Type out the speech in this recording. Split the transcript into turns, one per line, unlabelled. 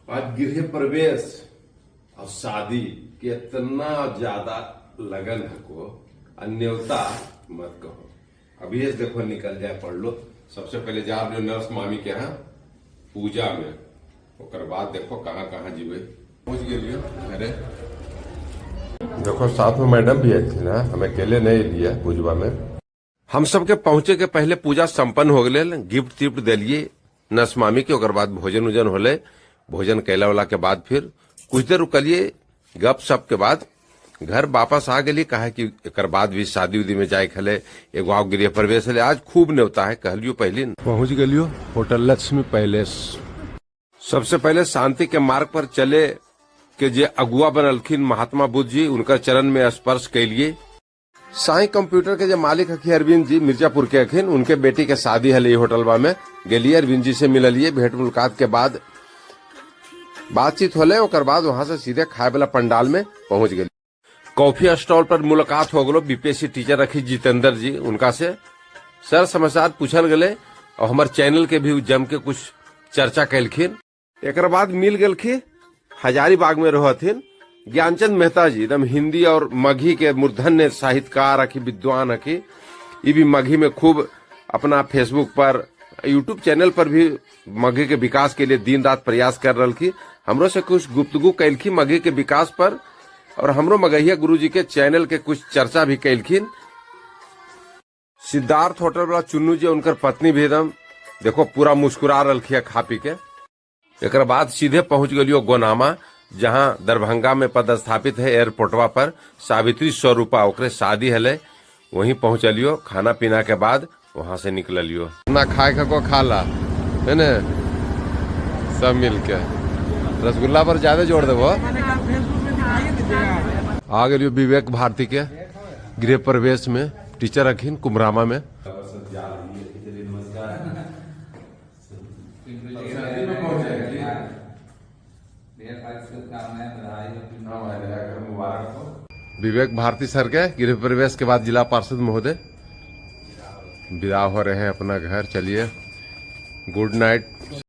आज गृह प्रवेश और शादी के इतना ज्यादा लगन है को अन्योता मत कहो। अभी से देखो निकल जाए पढ़ लो। सबसे पहले जा रहे नर्स मामी के यहाँ पूजा में, ओकर बाद देखो कहाँ कहाँ जीवे। पहुंच गेलियो घरे। देखो साथ में मैडम भी आई थी ना, हम अकेले नहीं लिए पूजवा में। हम सबके पहुंचे के पहले पूजा संपन्न हो गए, गिफ्ट तिफ्ट दिलिए नर्स मामी के, ओकर बाद भोजन उजन होले। भोजन कैला वाला के बाद फिर कुछ देर रुकलिए, गप सप के बाद घर वापस आ गई। कहा कि एक बाद भी शादी उदी में जाए खले, एगो आओ गृह प्रवेश हले। आज खूब न्योता है, कहलियो पहले। पहुंच गलियो होटल लक्ष्मी पैलेस। सबसे पहले शांति के मार्ग पर चले के जे अगुआ बनलखिन महात्मा बुद्ध जी, उनका चरण में स्पर्श कैलिए। साई कंप्यूटर के जो मालिक हखी अरविंद जी, मिर्जापुर के हखिन, उनके बेटी के शादी हले होटलवा में। गेलिए, अरविंद जी से मिललिए, भेंट मुलाकात के बाद बातचीत होले। ओकर बाद वहां से सीधे खाए वाला पंडाल में पहुंच गए। कॉफी स्टॉल पर मुलाकात हो गलो बीपीएससी टीचर रखी जितेंद्र जी, उनका से सर समाचार पूछल गले और हमार चैनल के भी जम के कुछ चर्चा कैलखिन। एक बाद मिल गेलखिन हजारीबाग में रहथिन ज्ञानचंद मेहता जी, एकदम हिंदी और मगही के मूर्धन्य साहित्यकार हखी, विद्वान हखी। ये भी मगही में खूब अपना फेसबुक पर, यूट्यूब चैनल पर भी मगही के विकास के लिए दिन रात प्रयास कर रही। हमरो से कुछ गुफ्तगू कैलखी मगही के विकास पर और हमरो मगहिया गुरु जी के चैनल के कुछ चर्चा भी कैलखिन। सिद्धार्थ होटल वाला चुन्नू जी, उनकर पत्नी भी एकदम देखो पूरा मुस्कुरा रही खा पी के। एक बाद सीधे पहुंच गलियो गोनामा, जहां दरभंगा में पदस्थापित है एयरपोर्टवा पर सावित्री स्वरूपा, ओकरे शादी हले, वहीं पहुंचलियो। खाना पीना के बाद वहां से निकलियो। ना खाए का को खाला है ने, सब मिलके रसगुल्ला पर ज्यादा जोड़ देबो। आ गेलियो विवेक भारती के गृह प्रवेश में, टीचर रखिन कुमरामा में। विवेक भारती सर के गृह प्रवेश के बाद जिला पार्षद महोदय विदा हो रहे हैं अपना घर। चलिए, गुड नाइट।